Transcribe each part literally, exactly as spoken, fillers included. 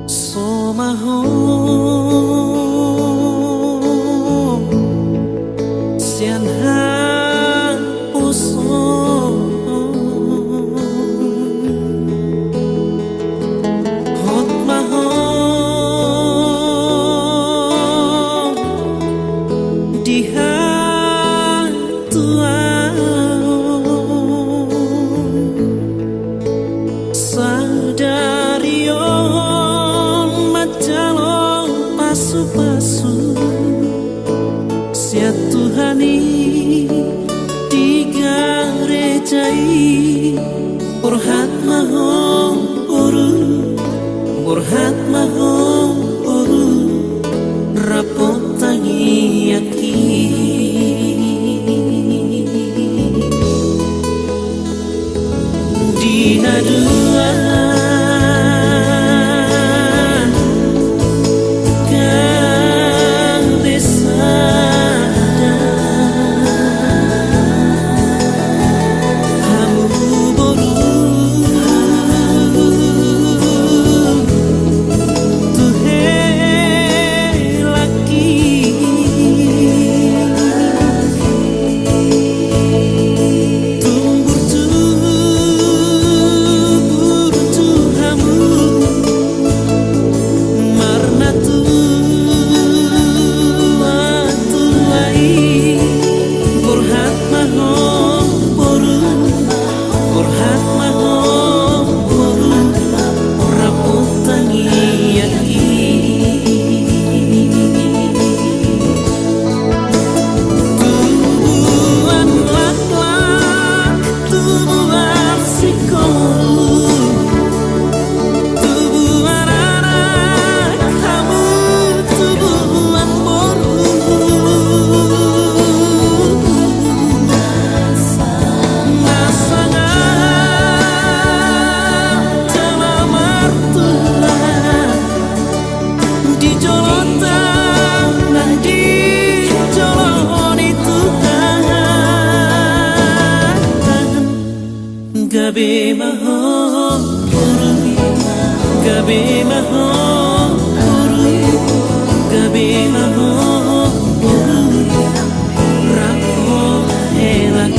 Somaho sian haposoon, hot ma ho di hatuaon. Sadari on manjalo pasupasu sian Tuhan i di gareja i. Borhat ma ho boru, borhat ma ho boru, rap tangiangki. Di na dua gabe sada, hamu boru tu hela Tubuan laklak, tubuan singkop, tubuan anak, hamu tubuan boru. Na sangap jala martua di jolonta nang di jolo ni Tuhan. Gabe ma ho boru, gabe ma ho boru, gabe ma ho boru, rap ho hela i.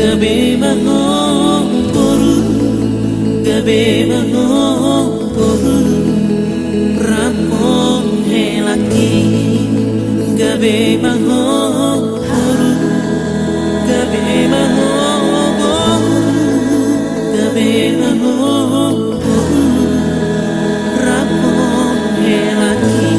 Gabe ma ho boru, gabe ma ho boru, rap hon helangki. Gabe ma ho boru, gabe ma ho boru, gabe ma ho boru, rap hon helangki.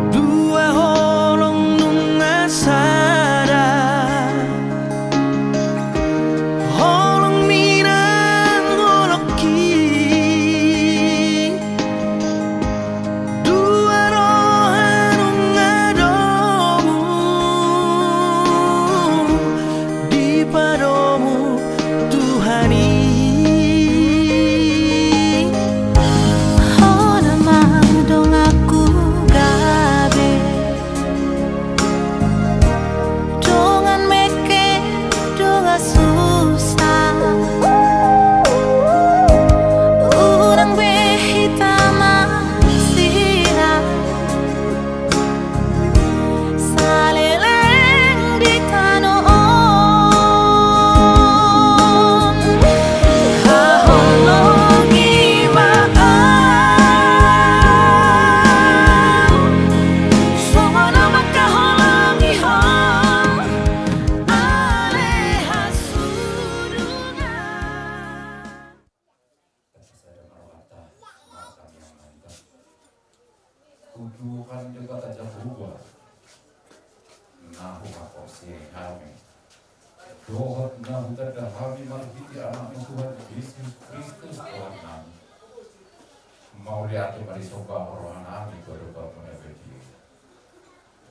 Dua holong nunga sada, holong minang holongki. Dua roha nunga domu dipadomu Tuhan i. Hona ma donganku gabe, dongan mekeng, dongan susa. Unang be hita masirang, saleleng di tano on. Haholongi ma au, songon na mangkaholongi ho ale hasudungan. Tapi sada marhata, marhata ni amanta. Tu Tuhan Debata Jahowa na huhaporseai hami, dohot na hutanda hami marhite Anakmu Tuhan Jesus Kristus Tuhannami. Mauliate ma di somba rohanami tu adopanMu na badia,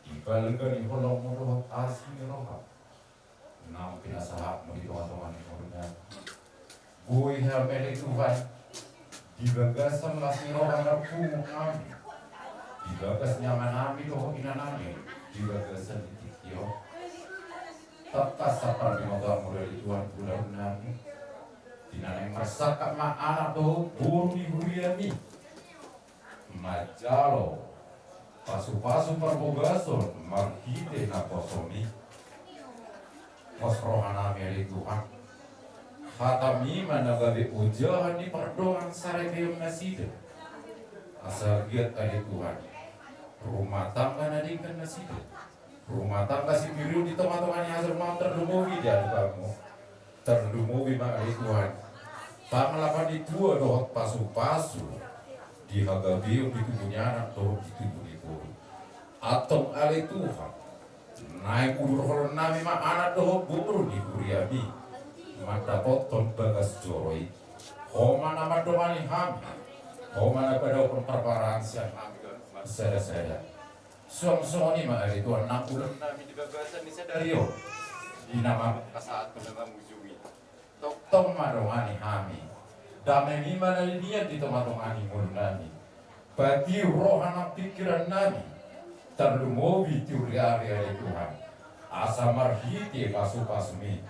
di balga ni holongMu dohot asi ni rohaM. Naung pinasahatMu di tongatonga ni ngolunami. Boi hami ale Tuhan, di bagasan las ni roha na pungu hami, di bagas ni amanami dohot inanami, di bagasan ni tingki on. Tangkas sampar di mata mudali Tuhan ulaonnami. Di na naeng marsangkap ma anak dohot boru ni huriaMi manjalo pasupasu parbagason marhite naposoMi. Pos rohanami ale Tuhan, hataMi ma na gabe ojahan ni pardongansaripeon nasida. Asa giat ale Tuhan rumah tangga na denggan nasida, rumah tangga sipir on di tongatonga ni hasuhuton, tarlumobi di adopanMu. Tarlumobi ma ale Tuhan pangalapan ni tua dohot pasupasu di hagabeon di tubu ni anak dohot di tubu ni boru. Antong ale Tuhan, naeng udurhononnami ma anak dohot boru ni huriaMi mandapothon bagas joro i. Ho ma na mandongani hami, Ho ma na padaohon parparaan sian hami ganup marsadasada. Suang songon i ma ale Tuhan nang ulaonnami di bagasan ni sadari on, di na mangkasahat tu na mangujungi. Tongtong ma dongani hami. DameMi ma na lilian di tongatonga ni ngolunami. Patiur roha nang pingkirannami, tarlumobi tiur ni ari ale Tuhan, asa marhite pasupasuMi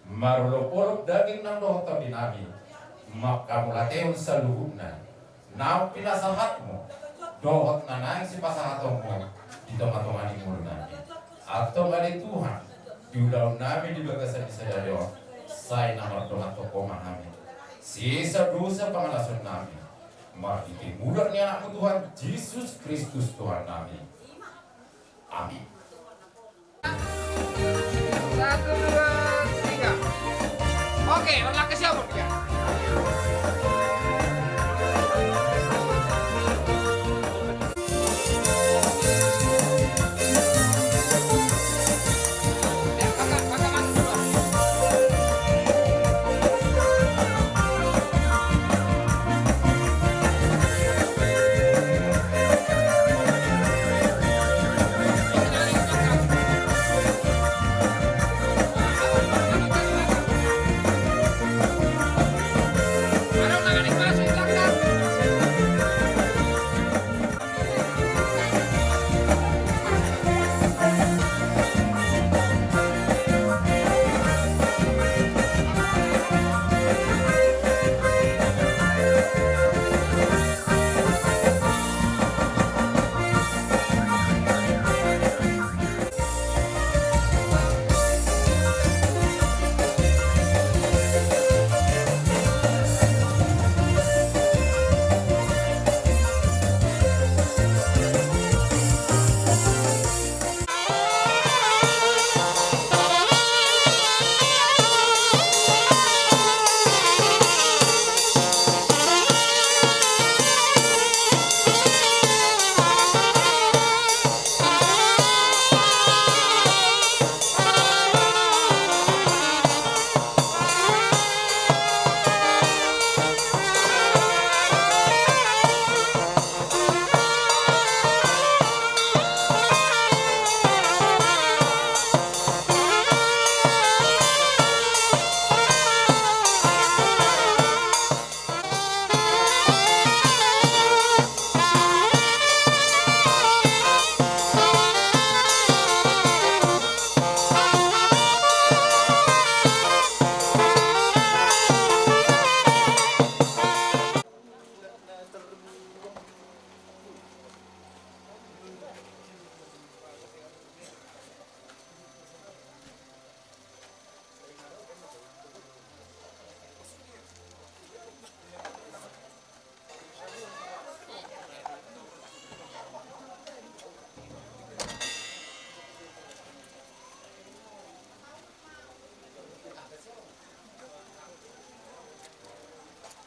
marolopolop daging nang dohot tondinami manghamauliatehon saluhutna naung pinasahatMu dohot na naeng sipasahatonMu di tongatonga ni ngolunami. Antong ale Tuhan, di ulaonnami di bagasan ni sadari on, sai na mardongan tong Ho ma hami. Sesa dosa pangalasonnami marhite mudar ni AnakMu Tuhan Jesus Kristus Tuhannami. Amin. Satu, dua, tiga. Oke, berlangkah siapa dia?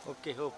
Oke, hop.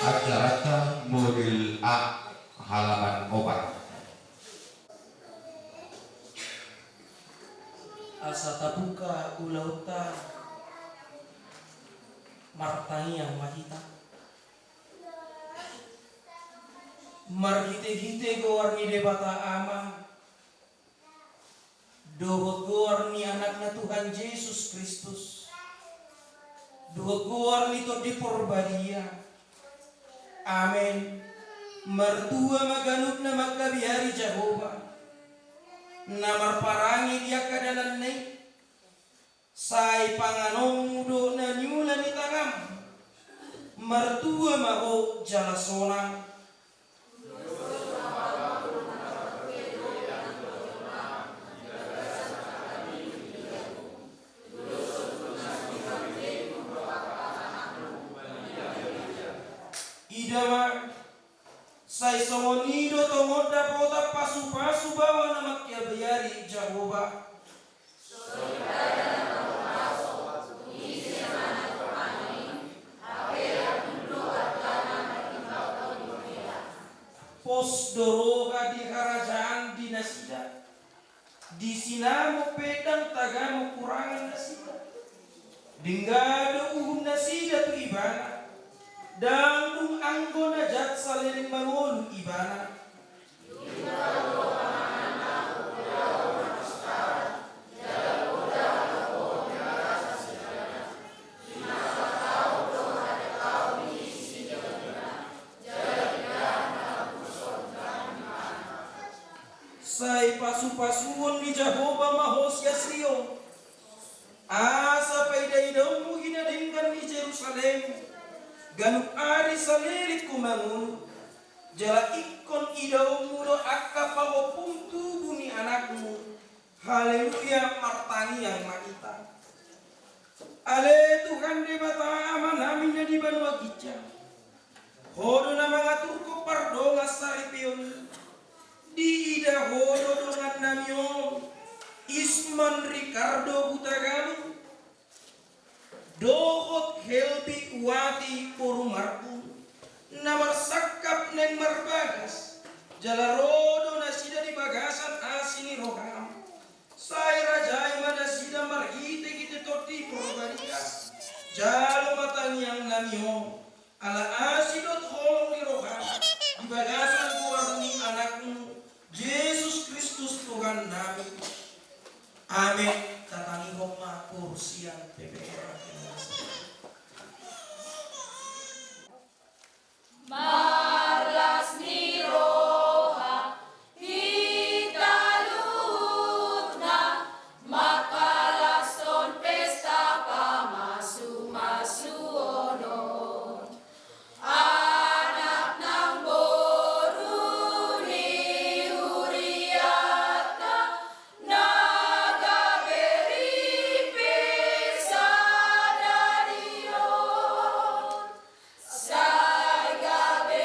Acaranta model A, halaman opat. Asa tabuka ulaonta, martangiang ma hita. Marhitehite goar ni Debata Ama, dohot goar ni Anakna Tuhan Jesus Kristus, dohot goar ni Tondi Porbadia. Amen. Martua ma ganup na mangkabiari Jahowa, na marparange di angka dalanna i. Sai panganonmu do na niula ni tangam. Martua ma ho jala sonang. Ida ma, sai songon i do tongon dapotan pasupasu baoa na mangkabiari Jahowa. Pos do roha di harajaan di nasida. Di sinamot pe ndang tagamon hurangan nasida. Denggan do uhum nasida tu Ibana. Ndang dung anggo na jat saleleng mangolu Ibana. Sai pasupasuon ni Jahowa ma ho sian Sion, asa paidaidaonmu i na denggan i Jerusalem, ganup ari saleleng ho mangolu, jala ingkon idaonmu do angka pahompum tubu ni anakmu. Haleluya, martangiang ma hita. Ale Tuhan Debata Amanami na di banua ginjang, Ho do na mangaturhon pardongansaripeon i. Diida Ho do dongannami on, Isman Ricardo Hutagalung, dohot Helbi Wati boru Marbun, na marsangkap naeng marbagas, jala ro do nasida di bagasan asi ni roham. Sai rajai ma nasida marhitehite Tondi Porbadia. Jalo ma tangiangnami on, ala asi dohot holong ni roham, di bagasan goar ni Anakmu, Jesus Kristus Tuhannami. Amen. Tatangihon ma koor sian P P R. Marlas ni roha hita luhutna, mangkalashon pesta pamasumasuon on. Anak nang boru ni huriata, na gabe ripe sadari on. Sai gabe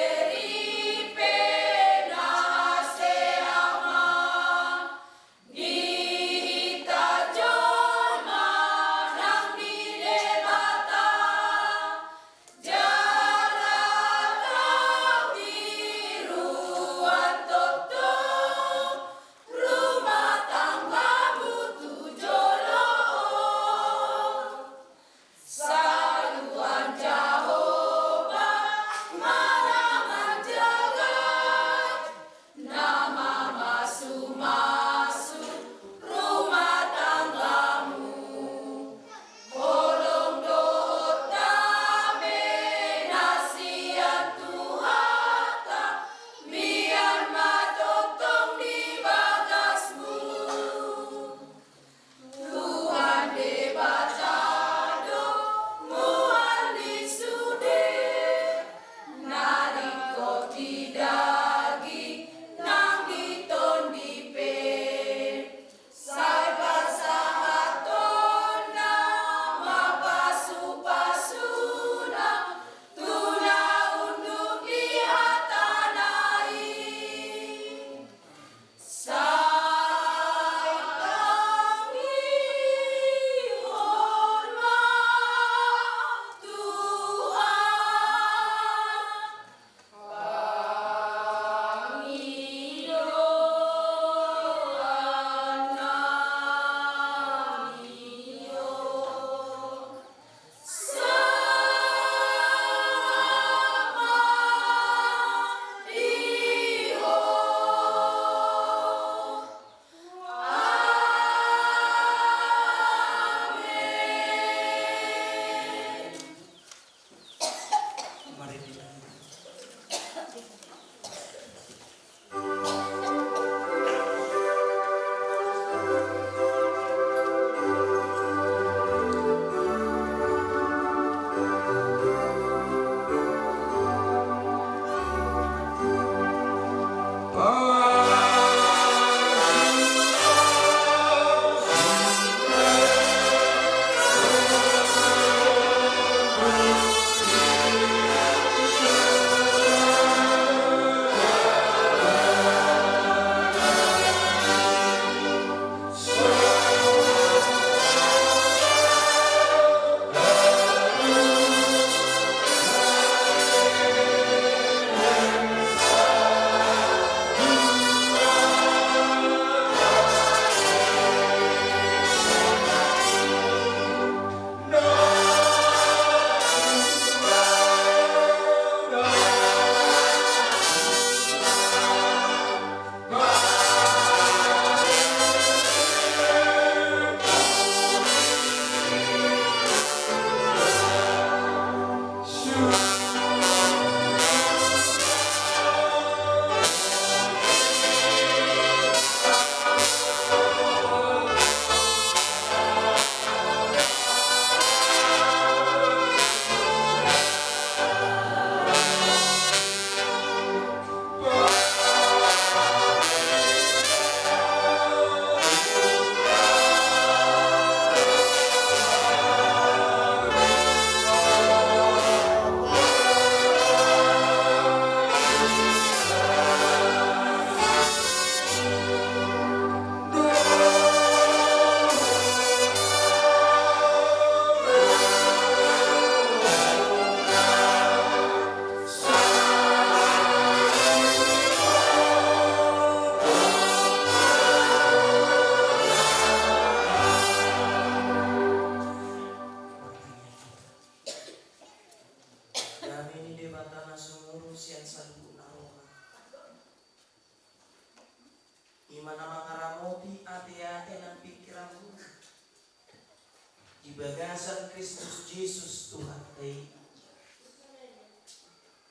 Bagasan Kristus Jesus Tuhanta i.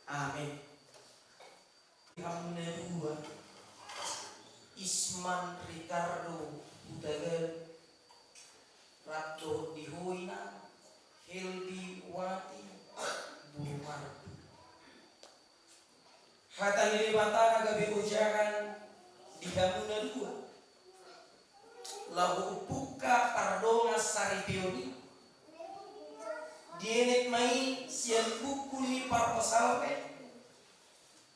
Amen. Hamuna dua, Isman Ricardo Hutagal, rap dohot di ho ina, Helbi Wati Burumarbu. Hata ni Debata na gabe ojahan di hamuna dua, laho umpungka pardongansaripe i. Dienet ma i sian buku ni Parpsalmen,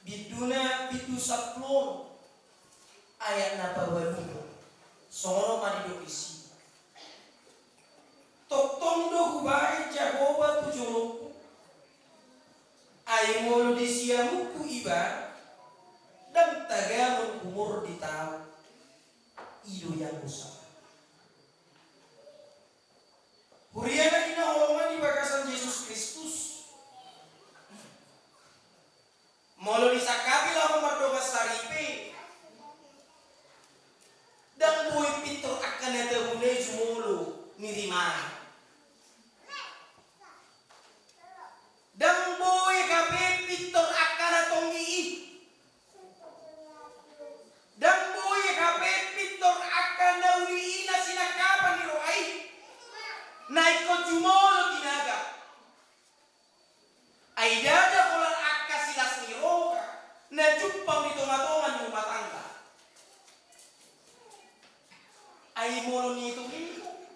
binduna bindu sampulu onom, ayat na paualu. Songon on ma didok disi: Tongtong do hubahen Jahowa tu jolongku, ai molo di siamunku Ibana, ndang tagamon humordit ahu. I do i anggo sahat. Huria na hinaholongan di bagasan Jesus Kristus, molo disangkapi laho mardongansaripe, ndang boi pintor angka na tabuna i jumolo nirimana. Ndang boi hape pintor angka na tonggi i. Ndang boi hape pintor angka na uli i na sinangkapan ni roha i. Na ingkon jumolo tinagam. Ai ndada holan angka silas ni roha na jumpang di tongatonga ni rumah tangga. Ai molo niitongitong,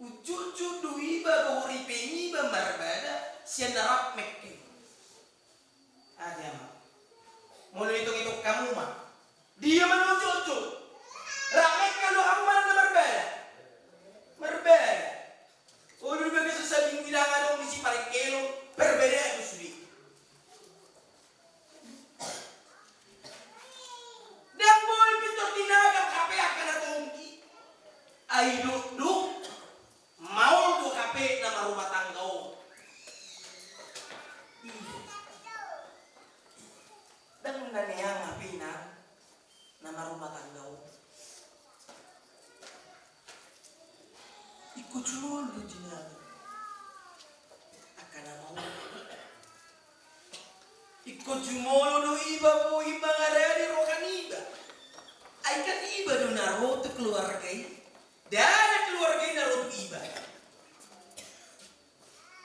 ujujung do iba dohot ripe niba marbada sian na rap mekkel. Ate ama, molo niitongitong hamu ma, dia ma na ujujung? Rap mekkel do hamu manang na marbada? Marbada. Olo, di bagasan saminggu i ndang adong disi parengkelon, parbadaan do sude. Ndang boi pintor tinagam hape angka na tonggi. Ai dokdok maol do hape na marumah tangga on. Ndang na neang hape na na marumah tangga on. Ingkon jumolo do tinagam angka na maol. Ingkon jumolo do iba boi mangarade roha niba. Ai kan iba do na ro tu keluarga i. Ndada keluarga i na ro tu iba.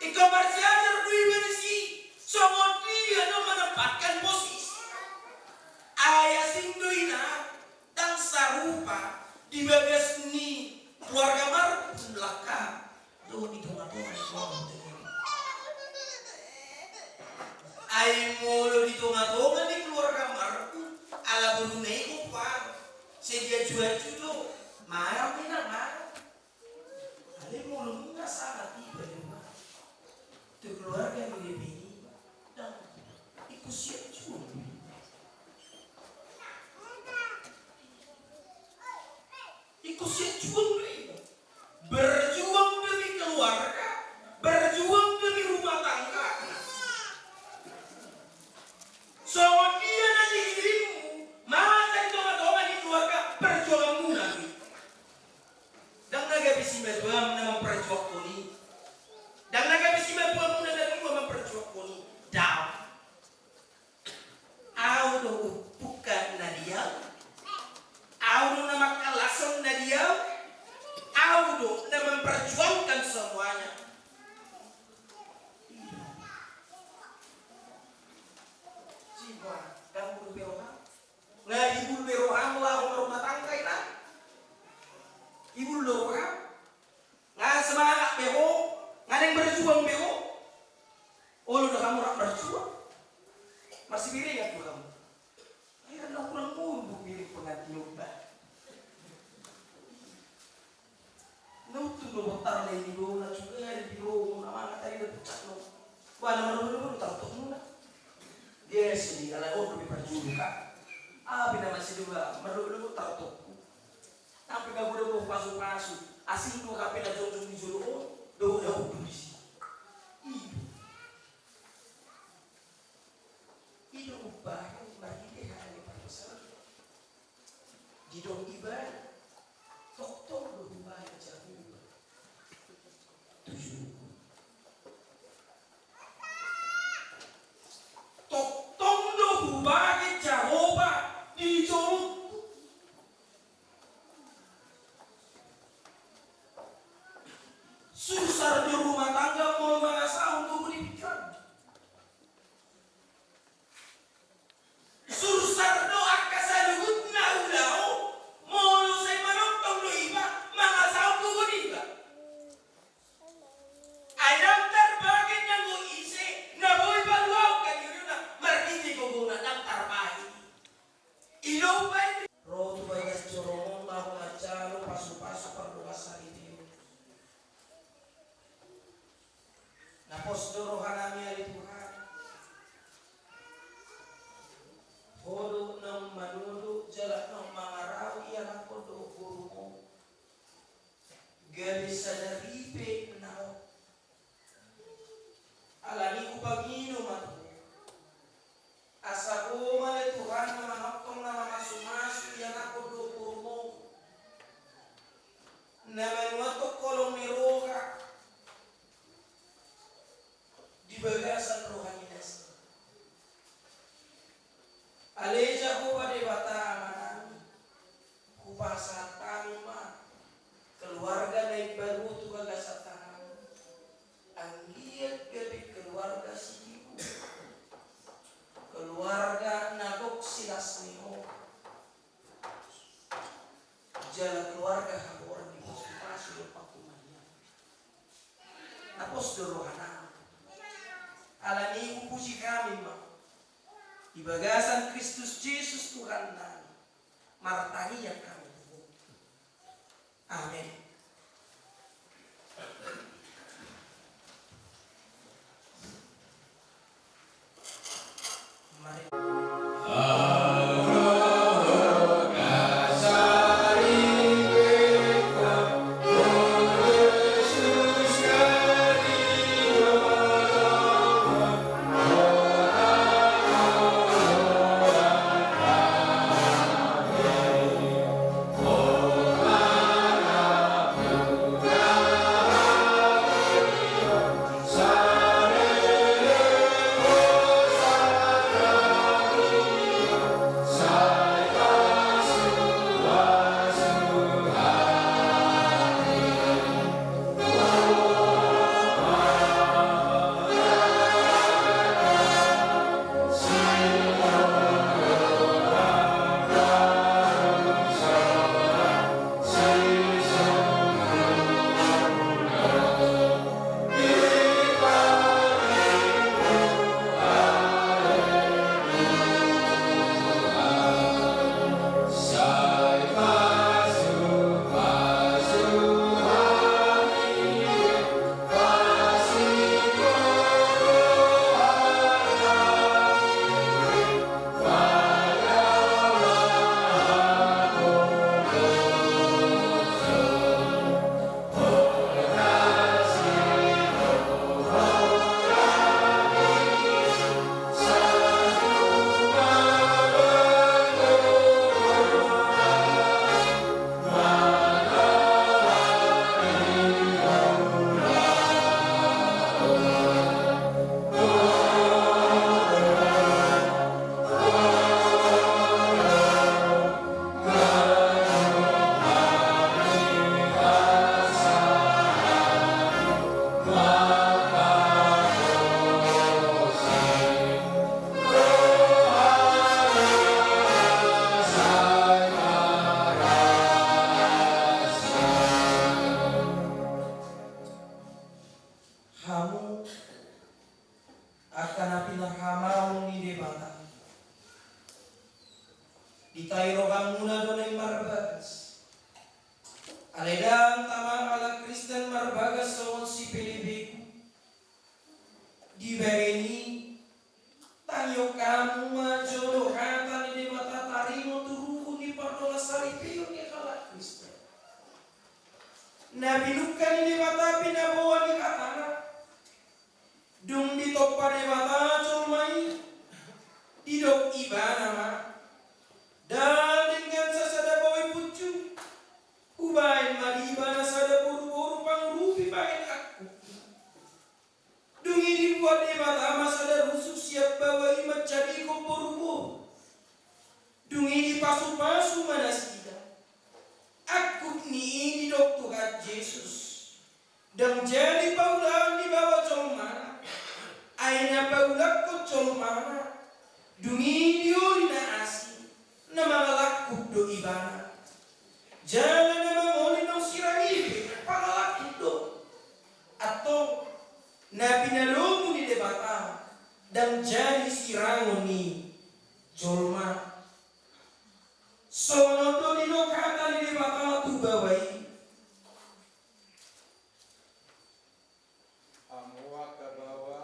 Ingkon marsiajar do iba disi songon dia do manempatkan posisi. Ai asing do ina, ndang sarupa di bagas ni keluarga marhum langka dohot di tongatonga ni keluarga. Ai molo di tongatonga ni keluarga marhum, ala boruna i gopan, sai diajuaju do, marah ina, marah. Alai molo nunga sahat iba di rumah, tu keluarga ni ripe niba, ndang, ingkon sian juang do iba. Ingkon sian juang do iba. Berjuang demi keluarga, berjuang demi rumah tangga. Songon dia na dikirimmu masa di tongatonga ni keluarga, perjuanganmuna do i. Ndang na gabe simatuam na mamparjuangkon i. Ndang na gabe simatuammu na gadua mamparjuangkon i. Daong. Ahu do umpungka na di ahu. Ahu do na mangkalashon na di ahu. Ahu do na memperjuangkan semuanya. Sibuan, ndang bulu be roham. Nga dibulu be roham laho marumah tangga ina. Dibulu do roham. Nga semangat be ho, nga naeng berjuang be ho. Olo do hamu rap berjuang. Marsibiringan do hamu. Ai rap na hurang muruk biring pengantin oba. Na untung do bontar na i do na juga di biro na mangat ari da puncak no. Wah, na mardomu do tartokmuna. Dia sini ala on do be parjuru ka. Abi na masih dua mardomu tartokku. Sampe gabu do pasupasu, asing do hape na jongjong di jolo on, do da udu disi. I do. I do umbahen marhite hata ni parpsalmen. Didok ibana, tongtong do hubahen Jahowa. Pos do rohanami ale Tuhan. Ho do naung manodo jala naung mangarau ianakhon do borumu. Gabe sada ripe na on. Alani i hupangido ma tu Ho. Asa Ho ma ale Tuhan na manongtong na mamasumasu ianakhon do borumu. Na manuathon holong ni roha di bagasan roha ni nasida. Ale Jahowa Debata Amanami, hupasahat hami ma keluarga na imbaru tu bagasan tanganMu. Anggiat gabe keluarga sitiruon, keluarga na gok silas ni Ho. Jala keluarga hagoran dipasupasu do pangkumaria. Na pos do rohanami. Alani i hupuji hami ma di bagasan Kristus Jesus Tuhannami. Martangiang hami tu Ho. Amen. Hamu angka na pinarhamaon ni Debata, ditai rohamuna do na marbagas. Alai ndang tama halak Kristen marbagas songon sipelebegu. Dibahen i, tangihon hamu ma jolo hata ni Debata taringot tu ruhut ni pardongansaripeon ni halak Kristen. Na pinungka ni Debata pinaboa ni hatana. Dung ditompa Debata jolma i, didok Ibana ma, ndang denggan sasada boi punjung. Hubahen ma di ibana sada boruboru pangurupi bahen angkup. Dung i dibuat Debata ma sada rusuk sian baoa i manjadihon boruboru. Dung i dipasupasu ma nasida. Angkup ni i didok Tuhan Jesus. Ndang jadi paulaon ni baoa jolmana, ai na paulakkon jolmana, dung i dioli na asing, na mangalangkup do ibana. Jala na mangoli naung sirang i pe pangalangkup do. Antong, na pinalomu ni Debata, ndang jadi sirangon ni jolma. Songon on do didok hata ni Debata tu baoa i. Hamu angka baoa,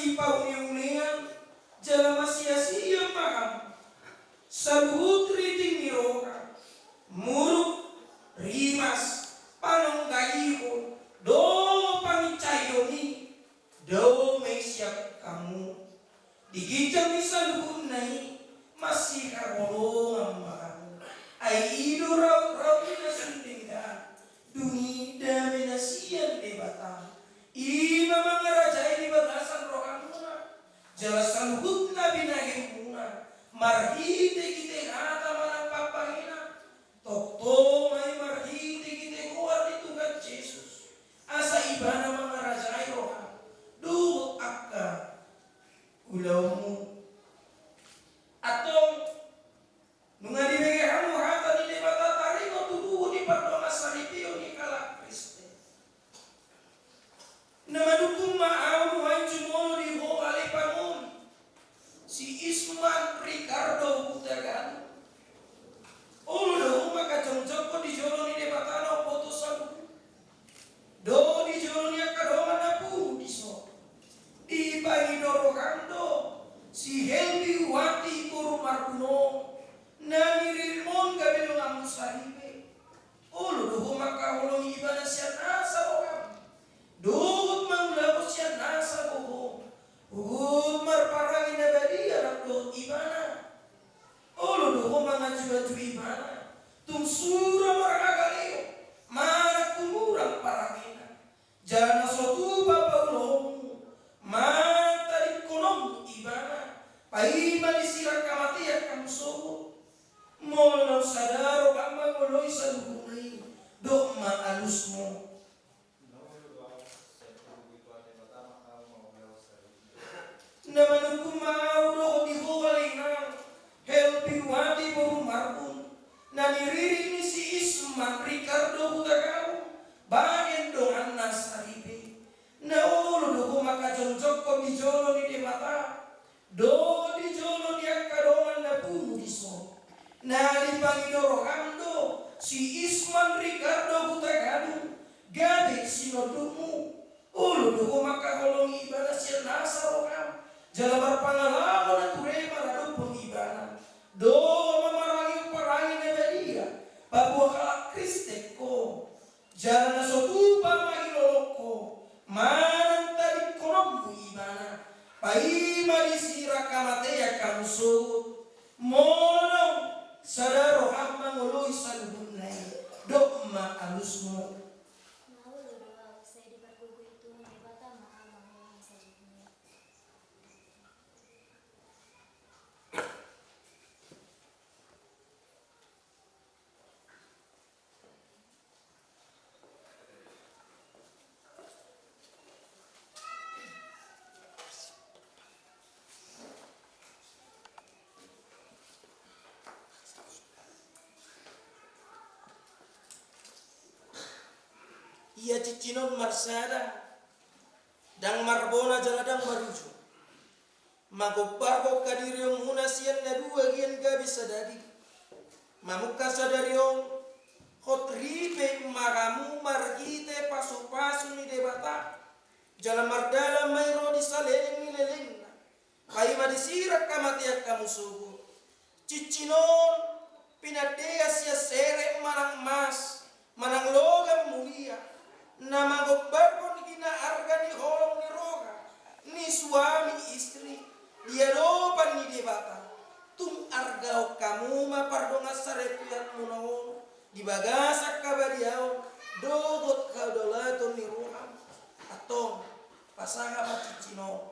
Sipauneunean jala masiasian ma hamu, saluhut riting ni roha, muruk, rimas, panonggaihon dohot panginsaion i, dao ma i sian hamu. Di ginjang ni saluhutna i masihaholongan ma hamu. Ai i do raut-raut ni na sun denggan, dung i dame na sian Debata. I ma mangarajai di bagasan rohamuna jala saluhut na binahenmuna, marhite-hite hata manang pambahenan. Tongtong ma i marhite-hite goar ni Tuhan Jesus, asa Ibana mangarajai roham dohot angka ulaonmu. Antong, nunga dibege hamu hata ni Debata, taringot tu tubu ni pardongansaripeon ni halak Kristen. Na manungkun ma ahu nuaeng jumolo di ho ale pangoli, si Isman Ricardo Hutagalung. Olo do ho mangkajongjongkon di jolo ni Debata na umboto saluhut, dohot di jolo ni angka dongan na pungu dison. Dipangido roham do si Helbiwati boru Marbun on, na niririm on gabe donganmu saripe. Olo do ho mangkaholongi ibana sian nasa roham, dohot mangulahon sian nasa gogo, huhut marparange na badia rap dohot ibana. Olo do ho manganju-anju ibana, tung sura marhagaleon manang tung murang parangena. Jala na so tupa paulaonmu manang tadingkononmu ibana, paima disi rap hamatean hamu sogot. Molo naung sada roham mangoloi saluhutna i, dok ma alusmu. Na manungkun ma ahu dohot di ho ale inang, Helbiwati boru Marbun, na niririm ni si Isman Ricardo Hutagalung, bahen donganna saripe. Na olo do ho mangkajongjongkon di jolo ni Debata, dohot di jolo ni angka dongan na pungu dison. Na dipangido roham do si Isman Ricardo Hutagalung gabe sinondukmu. Olo do ho mangkaholongi ibana sian nasa roham, jala marpangalaho na ture maradophon ibana, dohot mamarangehon parange na badia paboa halak Kristen ho. Jala na so tupa mangilolong ho manang tadingkononmu ibana, paima disi rap hamatean hamu sogot. Molo naung sada roham mangoloi saluhutna i, dok ma alusmu. Na olo do ahu, sai dipargogoi Tuhan Debata ma ahu mangoloi saluhutna i. Ia cincin on marsada, ndang marbona jala ndang marujung. Magombarhon hadirionmuna sian na dua gian gabe sadaging. Mamungka sadari on, hot ripe ma hamu marhite pasupasu ni Debata. Jala mardalan ma i ro di saleleng ni lelengna, paima disi rap hamatean hamu sogot. Cincin on pinandean sian serep manang mas, manang logam mulia, na magombarhon hinaarga ni holong ni roha ni suami istri di adopan ni Debata. Tung argaon hamu ma pardongansaripeonmuna on di bagasan habadiaon dohot hadaulaton ni roham. Antong, pasahat ma cincin on.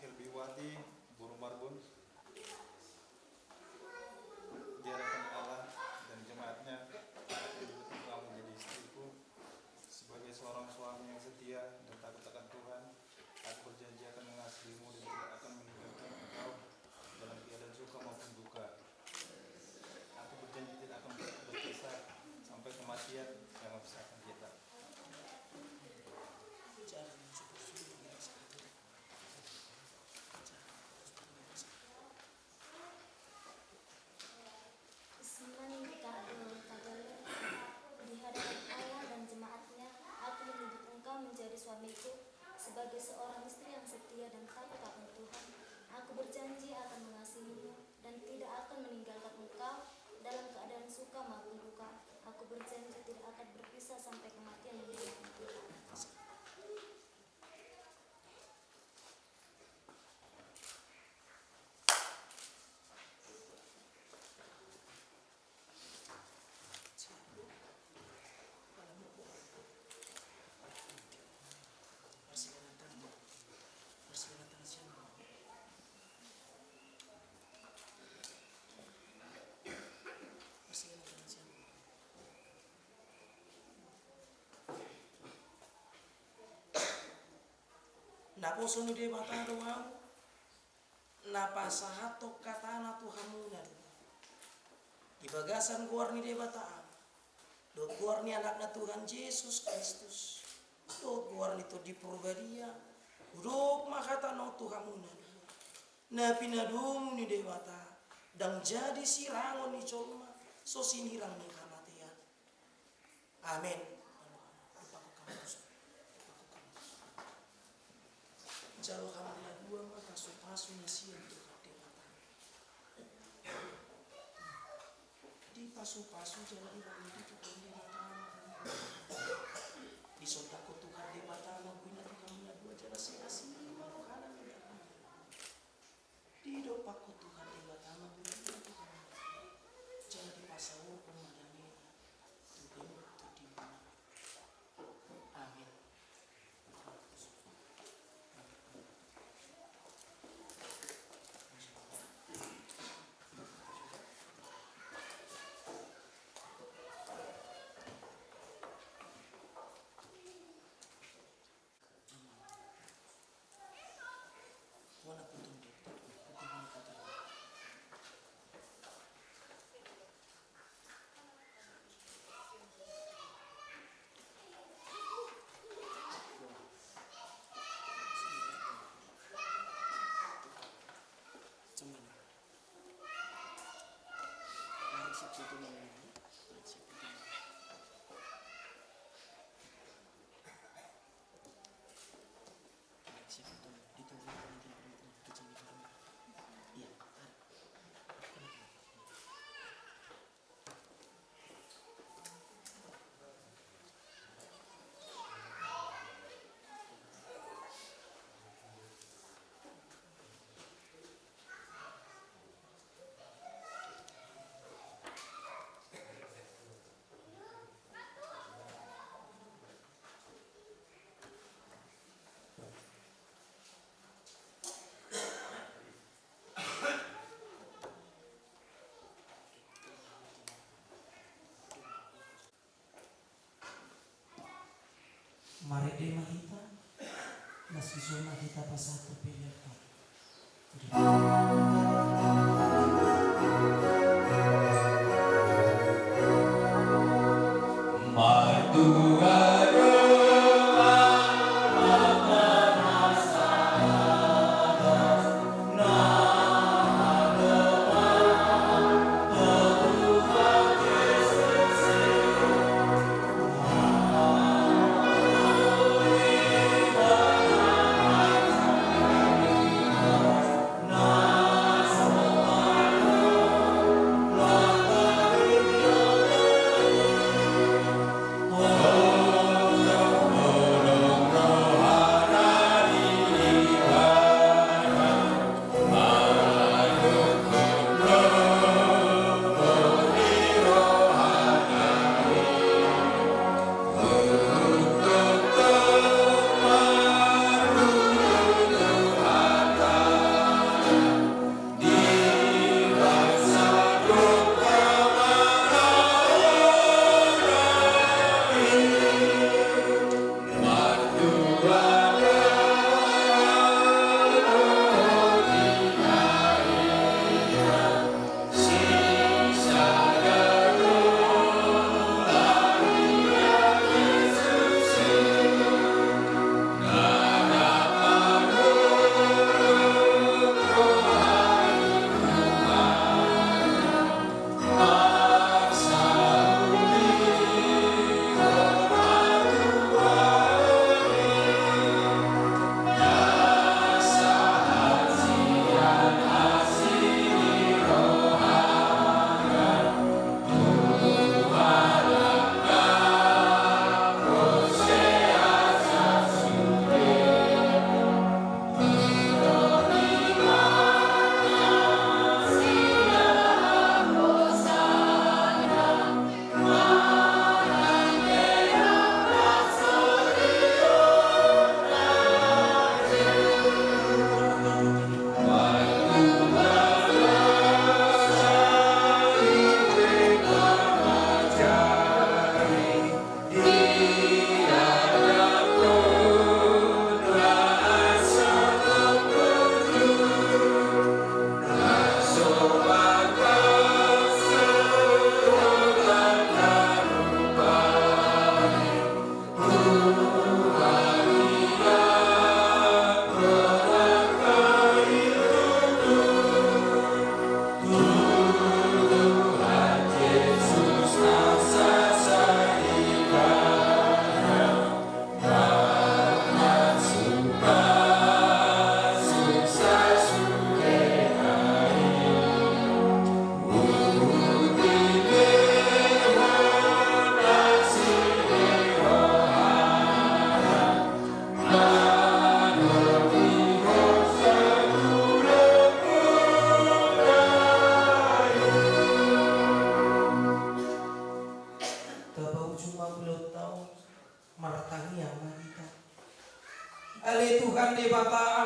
Helbiwati boru Marbun, di hadapan Allah dan jemaatnya, aku menjadi istriku. Sebagai seorang suami yang setia dan takut akan Tuhan, aku berjanji akan mengasihimu dan tidak akan meninggalkan engkau dalam keadaan suka maupun duka. Aku berjanji tidak akan berpisah sampai kematian yang memisahkan kita. Sampai kematian. Naposo ni Debata do ahu, na pasahathon hatana tu hamuna do. Di bagasan goar ni Debata Ama, dohot goar ni Anakna Tuhan Jesus Kristus, dohot goar ni Tondi Porbadia, hudok ma hatana on tu hamuna do. Na pinadomu ni Debata, ndang jadi sirangon ni jolma, so sinirang ni hamatean. Amen. Jalo hamuna dua ma pasupasu na sian Tuhan Debata. Dipasupasu jala dibahen Tuhan Debata ma. Disondangkon Tuhan Debata ma bohina tu hamuna dua jala siasi ma rohana. Didompakkon Tuhan Debata ma bohina tu hamuna, jala dipasaorhon ma damena tu hamu tu tondimuna. Amen. Marende ma hita, na sisona hita pasahat tu pelean.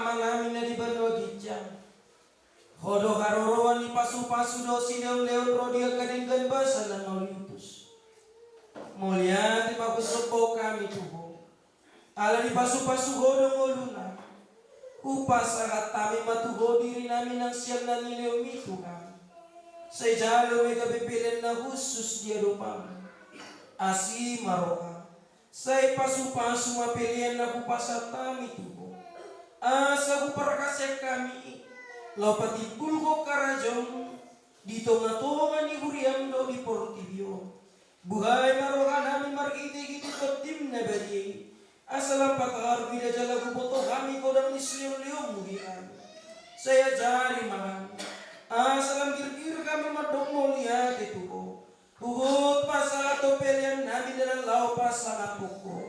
Amanami na di banua ginjang. Ho do haroroan ni pasupasu dohot silehonlehon ro di angka denggan basa na mauliutus. Mauliate ma husombahon hami tu Ho. Ala dipasupasu Ho do ngolunami. Hupasahat hami ma tu Ho dirinami nang sian na nilehonMi tu hami. Sai jalo ma i gabe pelean na hushus di adopanMi. Asi ma rohaM. Sai pasupasu ma pelean na hupasahat hami tu Ho. Asa huparhaseang hami i, laho patimbulhon harajaonMu di tongatonga ni huriaM dohot di portibi on. Buhai ma rohanami marhitehite TondiM na badia i. Asa lam pataru ida jala huboto hami godang ni silehonlehonMu di hami. Sai ajari ma hami. Asa lam girgir hami mandok mauliate tu Ho. Huhut pasahathon peleannami dalan laho pasangaphon Ho.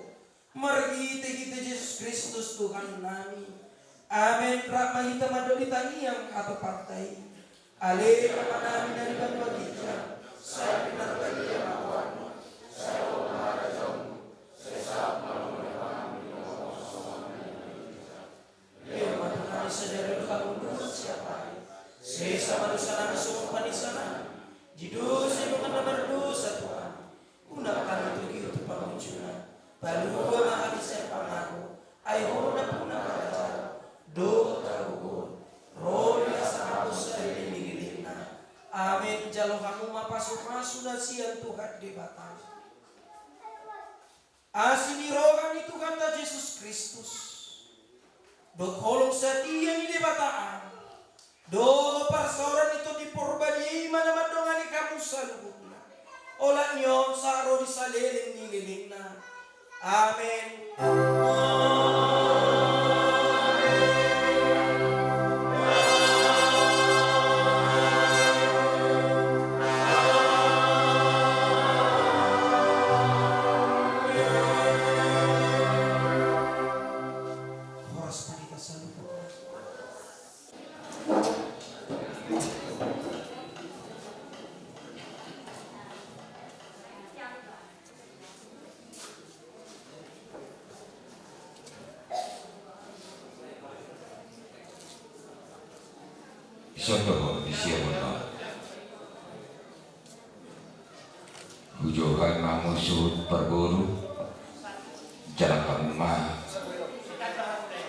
Marhitehite Jesus Kristus Tuhannami. Amen. Rap ma hita mandok di tangiang hatopanta i. Ale Amanami na di banua ginjang, sai pinarbadia ma goarMu, sai ro ma harajaonMu, sai saut ma lomo ni rohaM di banua ginjang. Lehon ma tu hami sadari on hangoluan siapari. Sesa ma dosanami songon panesanami di dosa ni dongan na mardosa tu hami. Unang hami togihon tu pangunjunan. Palua ma hami sian pangago. Ai Ho nampuna harajaon dohot hagogoon, ro di hasangapon saleleng ni lelengna. Amen. Jalo hamu ma pasupasu na sian Tuhan Debata. Asi ni roha ni Tuhanta Jesus Kristus, dohot holong satia ni Debata Ama, dohot parsaoran ni Tondi Porbadia i ma na mandongani hamu saluhutna, olat ni on sahat ro di saleleng ni lelengna. Amen. Horas ma di hita saluhutna. Songon i ma di siamun on. Hujou hami ma hamu suhut parboru, jalang hamu ma.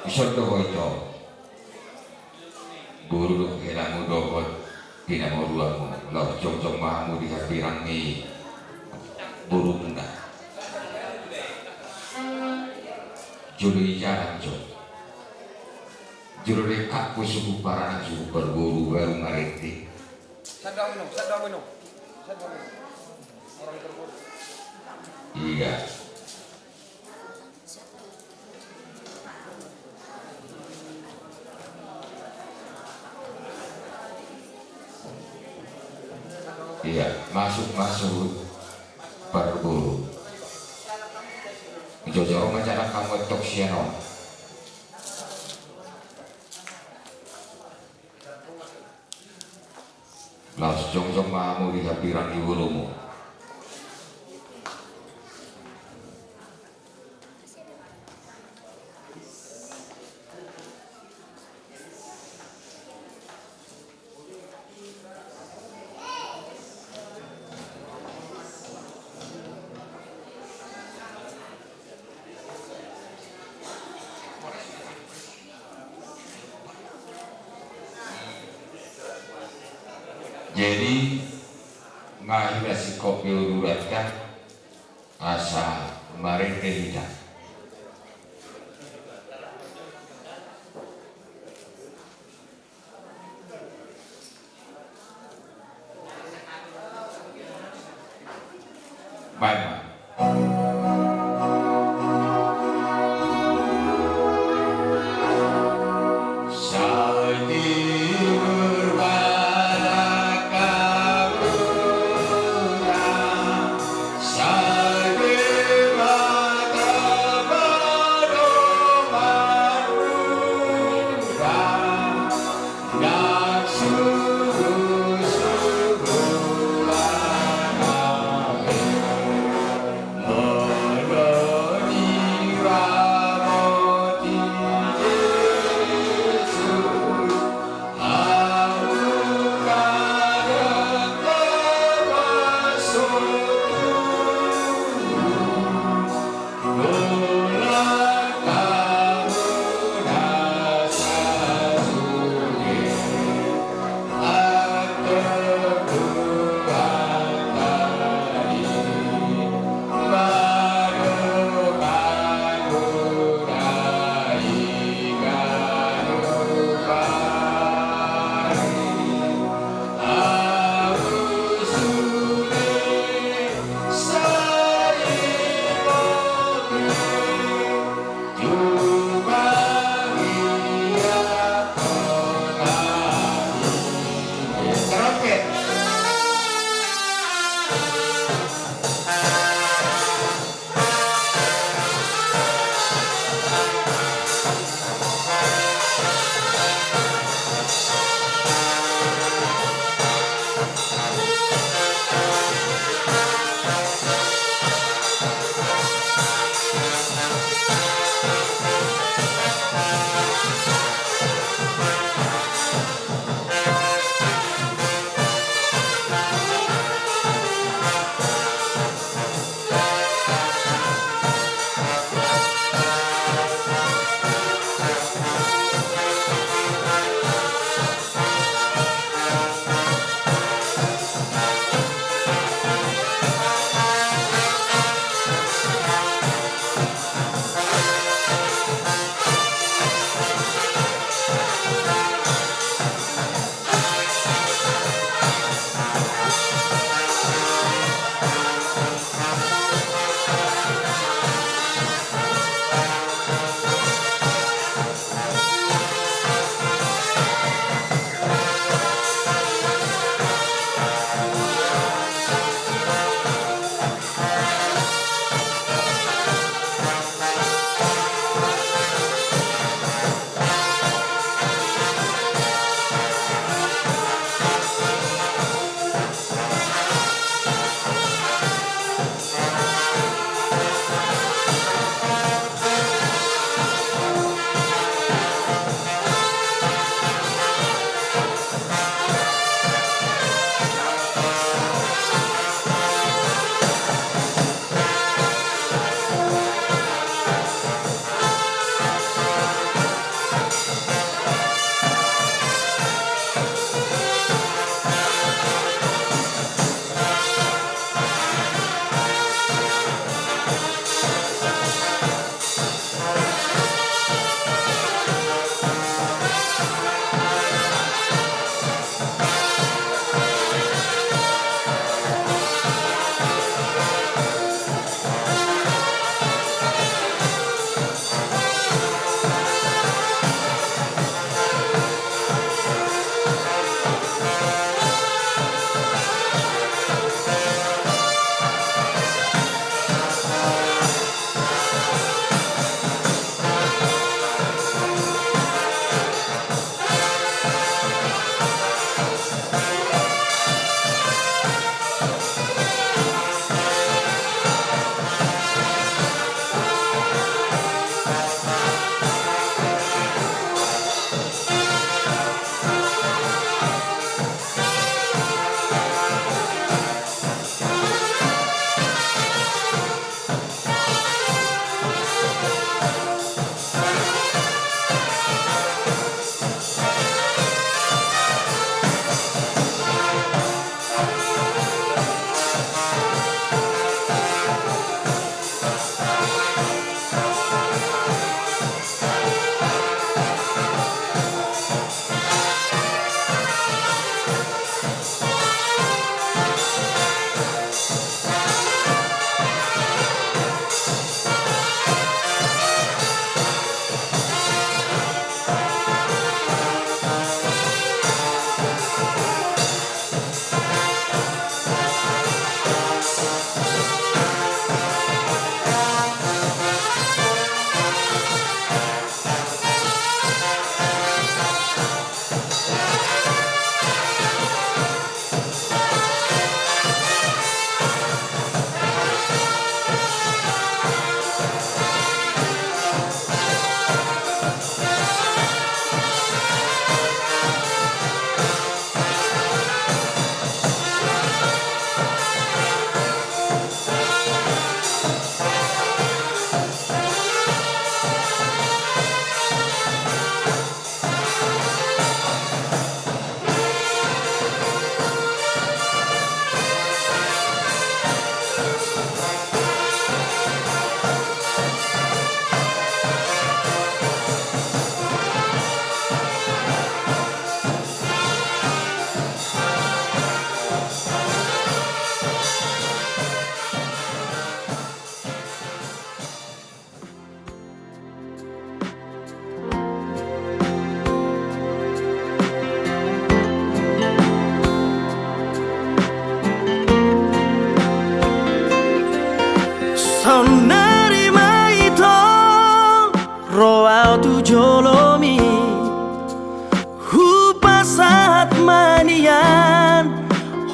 Ison do ho ito, boru dohot helamu dohot pinamoruanmu, laos jongjong ma hamu di hambirang ni borumuna. Jolo i jalang jo. Jolo dengkak ho suhut paranak suhut parboru baru marende. Sandang minum, sandang minum. Sandang minum. Orang terburuk. Iya. Iya, masuk, masuk. Parboru. Jojor ma jalang hamu antong sian on. Laos jongjong ma hamu di hambirang ni borumu. Jadi, nga hira singkop ni uduran kan, asa marende hita. Baik, Pak.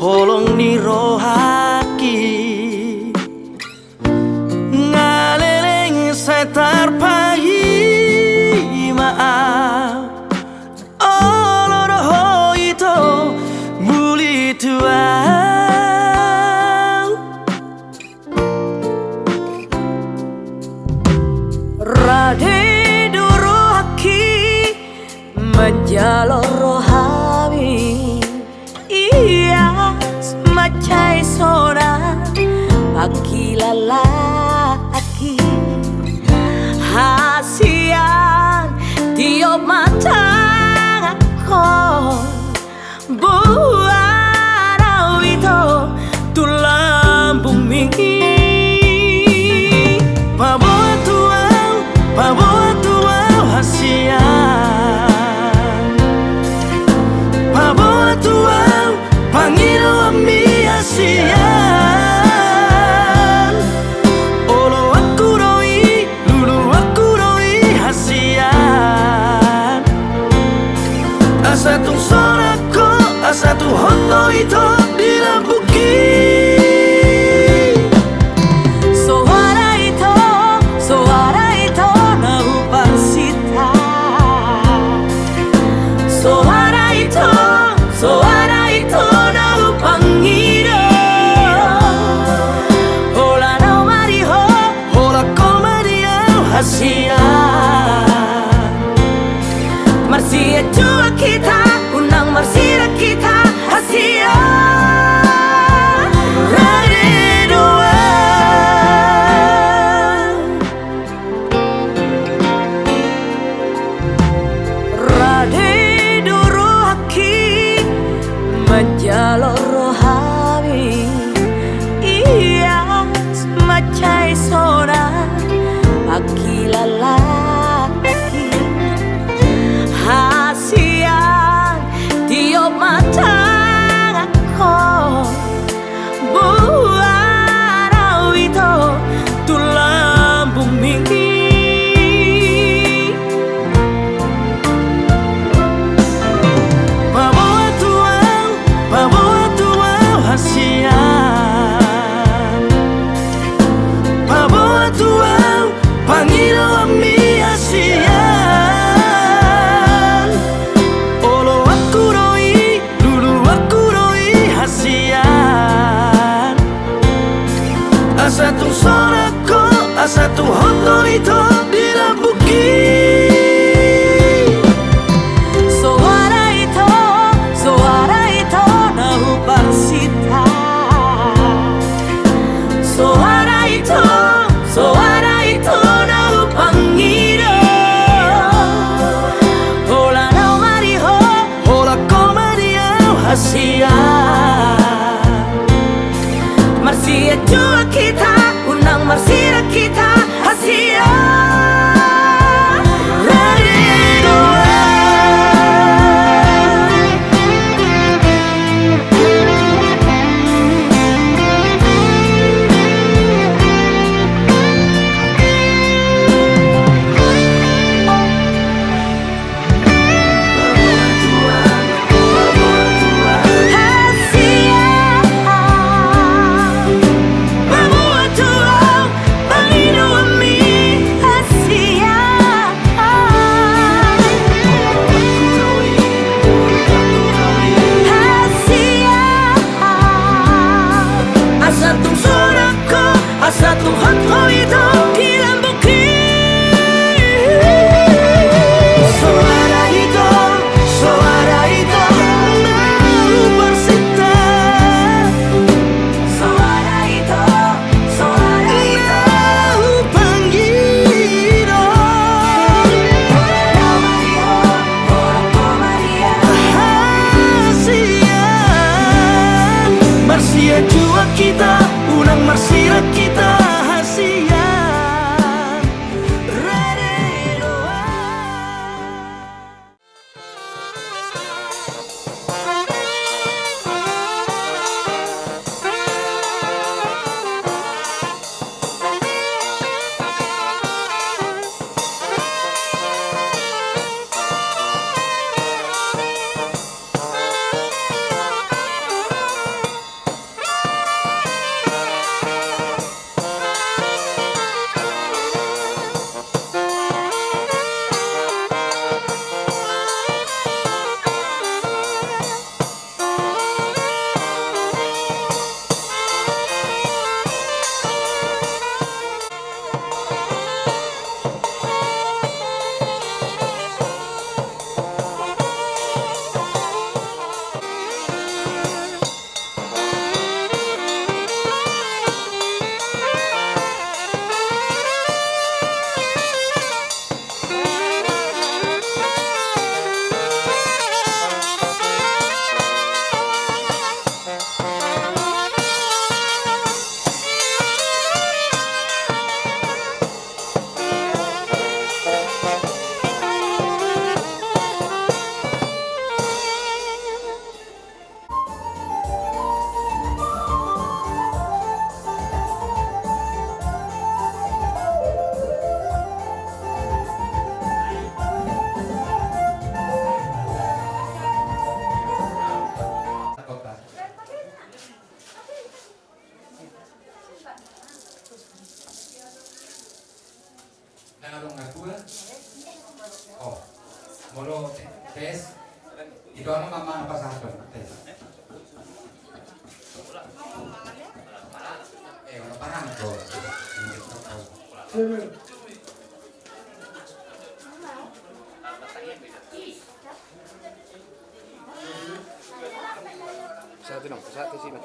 Holong ni rohangki, nga leleng sai tarpaima au, olo do ho ito muli tu au. Rade do rohangki manjalo rohami, ias mansai sonang pangkilalaanki. Hasian, tiop ma tanganhon, boan au ito tu lambungmi. Paboa tu au, paboa tu au hasian. Paboa tu au pangidoanmi hasian. Oloanku do i, luluanku do i hasian. Asa tung sonang ho, asa tung hot do ito di lambungki. Soara ito, soara ito na huparsinta. Soara ito, soara ito na hupangido. Holan au ma di ho, holan ho ma di au hasian. Marsianjuan hita, unang marsirat hita hasian. Rade do au. Rade do rohangki manjalo rohami, ias mansai sonang pangkilalaanki. Hasian, tiop ma tanganhon, boan au ito tu lambungmi. Paboa tu au, paboa tu au hasian. Paboa tu au pangidoanmi hasian. Oloanku do i, luluanku do i hasian. Asa tung sonang ho, asa tung hot do ito di lambungki. Soara ito, soara ito na huparsinta. Soara ito, soara ito na hupangido. Holan au ma di ho, holan ho ma di au hasian. Marsianjuan hita, unang marsirat hita hasian. Rade do au. Asa tung sonang ho, asa tung hot do ito di lambungki. Soara ito, soara ito na huparsinta. Soara ito, soara ito na hupangido. Holan au ma di ho, holan ho ma di au hasian. Marsianjuan hita, unang marsirat hita hasian. Rade do au. Ito ano mama na pasahaton. Eh, wala parangko. Satu dong, satu sini.